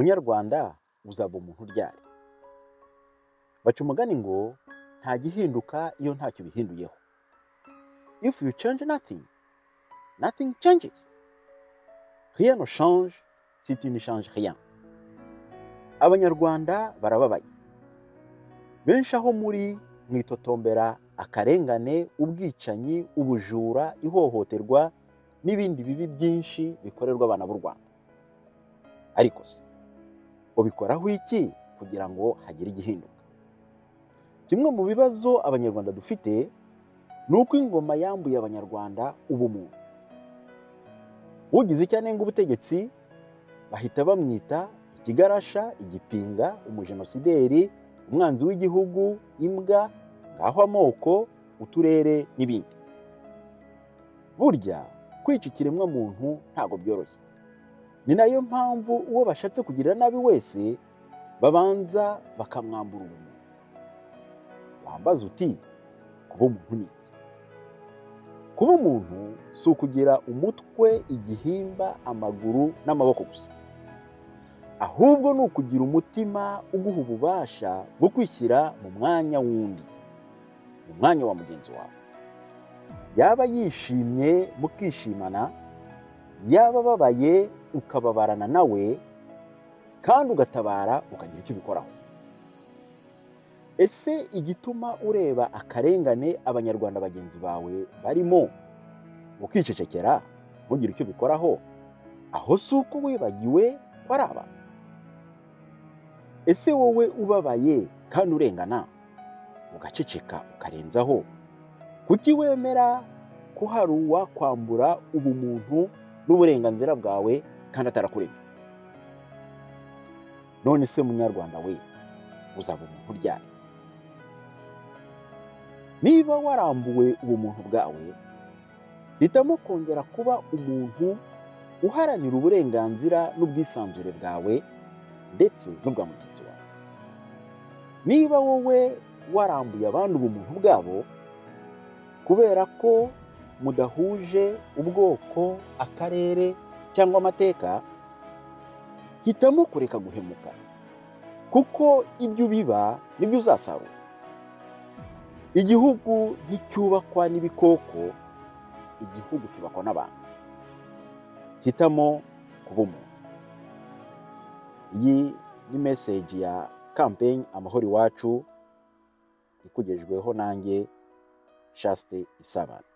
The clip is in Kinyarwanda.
Munyarwanda, uzaba umuntu ryari? Baca umugani ngo nta gihinduka iyo ntacyo bihinduyeho. If you change nothing, nothing changes. Rien ne change si tu ne changes rien. Abanyarwanda barababaye. Benshi aho muri mwitotombera akarengane, ubwicanyi, ubujura, ihohoterwa n'ibindi bibi byinshi bikorerwa abana b'u Rwanda. Ariko se ubikoraho iki kugira ngo hagire igihinduka? Kimwe mu bibazo Abanyarwanda dufite ni uko ingoma yambuye Abanyarwanda ubumuntu. Ugize icyo anenga ubutegetsi bahita bamwita ikigarasha, igipinga, umujenosideri, umwanzi w'igihugu, imbwa, ngaho amoko, uturere n'ibindi. Burya kwica ikiremwamuntu ntabwo byoroshye. Ni nayo mpamvu uwo bashatse kugirira nabi wese babanza bakamwambura ubumuntu. Wambaza uti kuba umuntu ni iki? Kuba umuntu si ukugira umutwe, igihimba, amaguru n'amaboko gusa, ahubwo ni ukugira umutima uguha ububasha bwo kwishyira mu mwanya w'undi, mu mwanya wa mugenzi wawe. Yaba yishimye mukishimana, yaba ababaye ukababarana nawe, kandi ugatabara ukagira icyo ubikoraho. Ese igituma ureba akarengane Abanyarwanda bagenzi bawe barimo ukicecekera ntugire icyo ubikoraho, aho si uko wibagiwe ko ari abantu? Ese wowe ubabaye kandi urengana ugaceceka ukarenzaho, kuki wemera ko hari uwakwambura ubumuntu n'uburenganzira bwawe kandi atarakuremye? None se Munyarwanda we, uzaba umuntu ryari? Niba warambuwe ubumuntu bwawe, hitamo kongera kuba umuntu uharanira uburenganzira n'ubwisanzure bwawe ndetse n'ubwa mugenzi wawe. Niba wowe warambuye abandi ubumuntu bwabo kubera ko mudahuje ubwoko, akarere cyangwa amateka, hitamo kureka guhemuka, kuko ibyo ubiba nibyo uzasarura. Igihugu nticyubakwa n'ibikoko, igihugu cyubakwa n'abantu. Hitamo kuba umuntu. Iyi ni message ya campaign Amahoro Iwacu, ikugejweho nanjye Chaste Isabana.